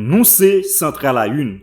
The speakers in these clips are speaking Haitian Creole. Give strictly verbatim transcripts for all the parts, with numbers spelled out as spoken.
Nou se Central à une.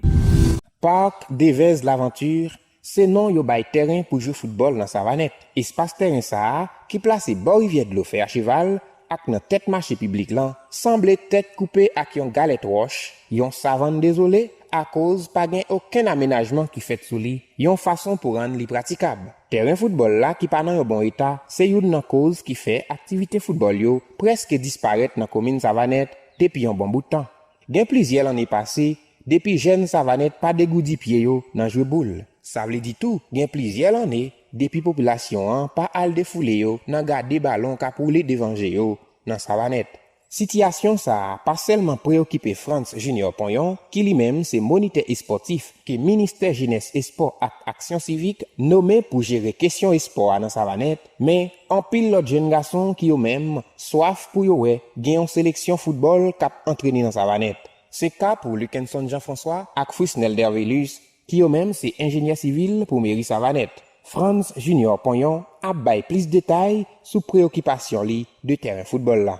Parc Devèze Lavanti se non yo bay tèren pou jwe foutbòl nan Savanèt. Espas tèren sa a, ki plase bò rivyè dlo Fè a Cheval ak nan tèt mache piblik lan, sanble tèt koupe ak yon galèt wòch, yon savann dezole, akoz pa gen okenn amenajman ki fèt sou li, yon fason pou rann li pratikab. Tèren foutbòl la ki pa nan yon bon eta, se youn nan koz ki fè aktivite foutbòl yo prèske disparèt nan komin Savanèt depi yon bon bout tan. Gen plizyè lanne pase depi jèn Savanèt pa degoudi pye yo nan jwe boul. Sa vle di tou, gen plizyè lanne depi popilasyon an pa al defoule yo nan gade balon k ap woule devan je yo nan Savanèt. Sitiyasyon sa a pa sèlman preyokipe Frantz Junior Ponyon, ki li menm se monitè espòtif ke Ministè Jenès, Espò ak Aksyon Sivik nonmen pou jere kesyon espò a nan Savanèt, men anpil lòt jèn gason ki yo menm swaf pou yo wè gen yon seleksyon foutbòl k ap antrene nan Savanèt. Se ka pou Lukenson Jean François ak Frisnel Dervilus, ki yo menm se enjenyè sivil pou meri Savanèt. Frantz Junior Ponyon ap bay plis detay sou preyokipasyon li de tèren foutbòl la.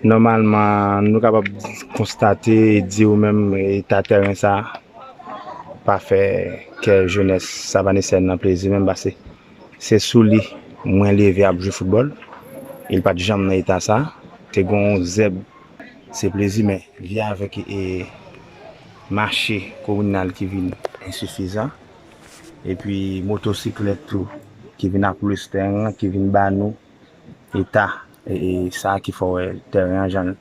Nòmalman, nou kapab konstate e di ou menm eta tèren sa pa fè kè jenès savanesyen nan plezi menm, pase se sou li mwen leve ap jwe foutbòl. E l pa t janm nan eta sa. Te gen yon zèb, se plezi, men li avèk e, mache kominal ki vin ensifizan. Epi motosiklèt tou ki vin ap lwes tèren an, ki vin ba nou eta e, e sa ki fè w wè tèren an jan,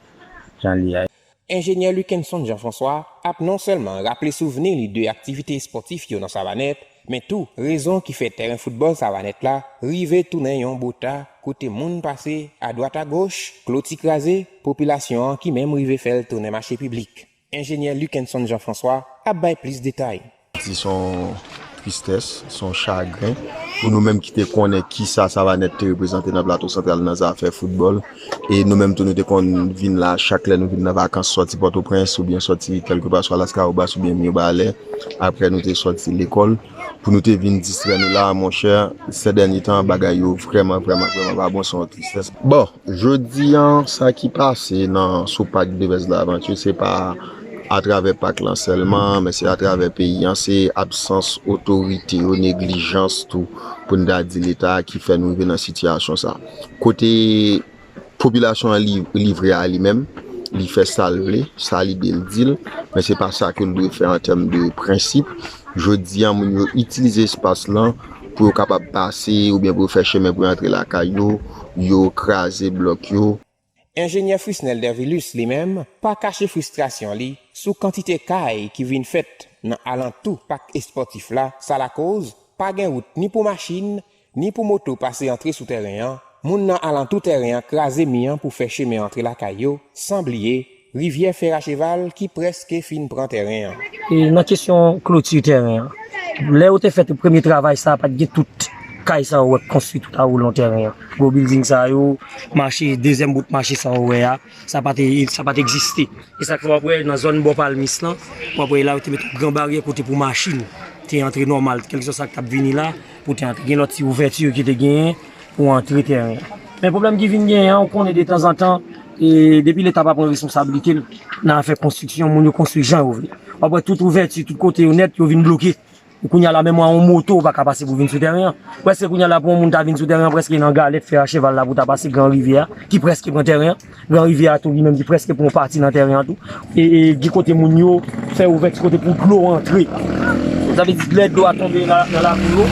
jan li ye a. Enjenyè Lukenson Jean François ap non sèlman raple souvni li de aktivite espòtif yo nan Savanèt, men tou rezon ki fè tèren foutbòl Savanèt la rive tounen yon bota kote moun pase adwat agoch, kloti kraze, popilasyon an ki menm rive fè l tounen mache piblik. Enjenyè Lukenson Jean François ap bay plis detay. Di s on tristès, s on chagren pou nou menm ki te konnen kisa Savanèt te reprezante nan Plato Santral nan zafè foutbòl. E nou menm tou nou te konn vin la chak lè nou vin nan vakans, sòti Pòtoprens oubyen sòti kèlkepaswa Laskawobas oubyen Mibalè. Apre nou te sòti lekòl pou nou te vin distrè nou la, monchè, sè dènye tan bagay yo vrèman, vrèman, vrèman pa bon, s on tristès. Bon, jodi an, sa ki pase nan sou Parc Devèze Lavanti, se pa atravè pak lan sèlman, men se atravè peyi an, se absans otorite yo, neglijans tou, pou n ta di Leta ki fè nou rive nan sitiyasyon sa. Kote popilasyon an li, livre a li menm, li fè sa l vle, sa lide l di l, men se pa sa ke l dwe fè an tèm de prensip. Jodi an, moun yo itilize espas lan pou yo kapab pase oubyen pou yo fè chemen pou yo antre lakay yo, yo kraze blòk yo. Enjenyè Frisnel Dervilus, li menm, pa kache fristrasyon li sou kantite kay ki vin fèt nan alantou pak espòtif la, sa lakoz pa gen wout ni pou machin, ni pou moto pase antre sou tèren an, moun nan alantou tèren an kraze mi an pou fè chemen antre lakay yo, san bliye rivyè Fè a Cheval ki prèske fin pran tèren an. E nan kesyon kloti tèren an, lè yo te fè premye travay sa a, pa t gen tout kay sa yo wè k konstwi tout awoulon tèren an. Gwo bilding sa yo, mache, dezyèm bout mache sa yo wè a, sa pa te, sa pa t egziste. E sa k fè w ap wè nan zòn bò Palmis lan, w ap wè la yo te met yon gran baryè kote pou machin te antre nòmal, kèlkeswa sa k t ap vini la, pou te antre. Gen lòt ti ouvèti ki te genyen pou antre tèren an. Men pwoblèm ki vin genyen an, ou konnen detanzantan, e depi Leta pa pran responsablite l nan afè konstriksyon, moun yo konstwi jan yo vle. W ap wè tout ouvèti, tout kote yo nèt, yo vin bloke. Kounye a la, menm yon moto ou pa ka pase pou vin sou tèren an. Prèske kounye a la, pou yon moun ta vin sou tèren an, prèske nan galèt Fè a Cheval la pou ta pase Gran Rivyè a, ki prèske pran tèren an. Gran Rivyè a tou, li menm, li prèske pran yon pati nan tèren an tou. E, e gen kote moun yo fè ouvèti kote pou dlo antre. Sa vle di, lè dlo a tonbe nan, nan lakou yo,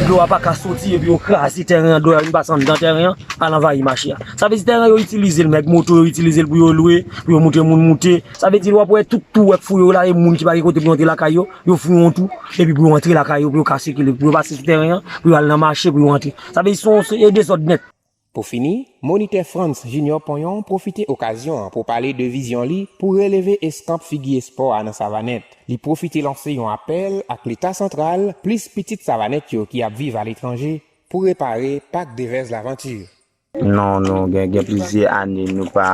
dlo a pa ka soti, epi yo kraze tèren an, dlo a vin pase anndan tèren an, al anvayi mache a. Sa vle di, tèren yo itilize l, nèg moto yo itilize l pou yo lwe, pou yo montre moun moute. Sa vle di, w ap wè tout tou w ap fouye yo la, e moun ki pa gen kote pou yo antre lakay yo, yo fouye yon tou, epi pou yo antre lakay yo, pou yo ka sikile, pou yo pase sou tèren an, pou yo al nan mache, pou yo antre. Sa vle di, se yon, se, e dezòd nèt. Pou fini, monitè Frantz Junior Ponyon pwofite okazyon an pou pale de vizyon li pou releve eskanp figi espò a nan Savanèt. Li pwofite lanse yon apèl ak Leta santral, plis pitit Savanèt yo ki ap viv aletranje, pou repare Parc Devèze Lavanti. Non, nou gen, gen plizyè ane nou pa,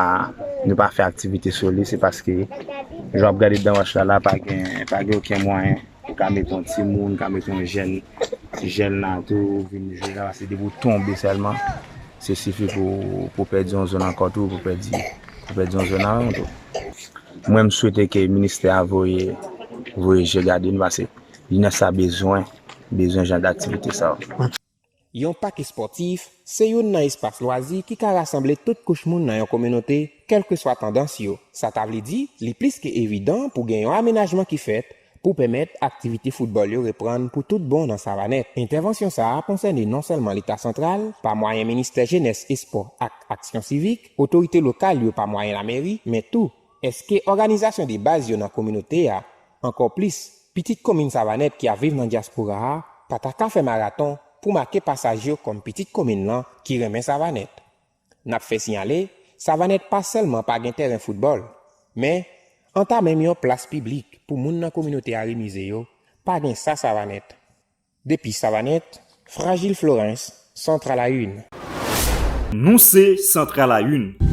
nou pa fè aktivite sou li, se paske jan w ap gade dan wòch la, la pa gen, pa gen okenn mwayen. Ou ka mete yon timoun, ou ka mete yon jèn, ti jèn la tou, vin jwe la, paske depi w tonbe sèlman, se sifi pou, pou pèdi yon zòn ankò tou, pou pèdi, pou pèdi yon zòn ankò tou. Mwen, m swete ke ministè a voye voye je gade n, paske jenès la bezwen bezwen jan d aktivite sa yo. Yon pak espòtif se youn nan espas lwazi ki ka rasanble tout kouch moun nan yon kominote, kèlkeswa tandans yo. Sa ta vle di, li plis ke evidan pou gen yon amenajman ki fèt pou pèmèt aktivite foutbòl yo reprann pou tout bon nan Savanèt. Entèvansyon sa a konsène non sèlman Leta santral, pa mwayen Ministè Jenès, Espò ak Aksyon Sivik, otorite lokal yo pa mwayen lameri, men tou, èske òganizasyon de baz yo nan kominote a, ankò plis, pitit komin Savanèt ki ap viv nan dyaspora a, pa ta ka fè maraton pou make pasaj yo kòm pitit komin lan ki renmen Savanèt? N ap fè siyale, Savanèt pa sèlman pa gen tèren foutbòl, men, an ta menm yon plas piblik pou moun nan kominote a remize yo, pa gen sa Savanèt. Depi Savanèt, Fragile Florence, Centre à la Une. Nou se Centre à la Une.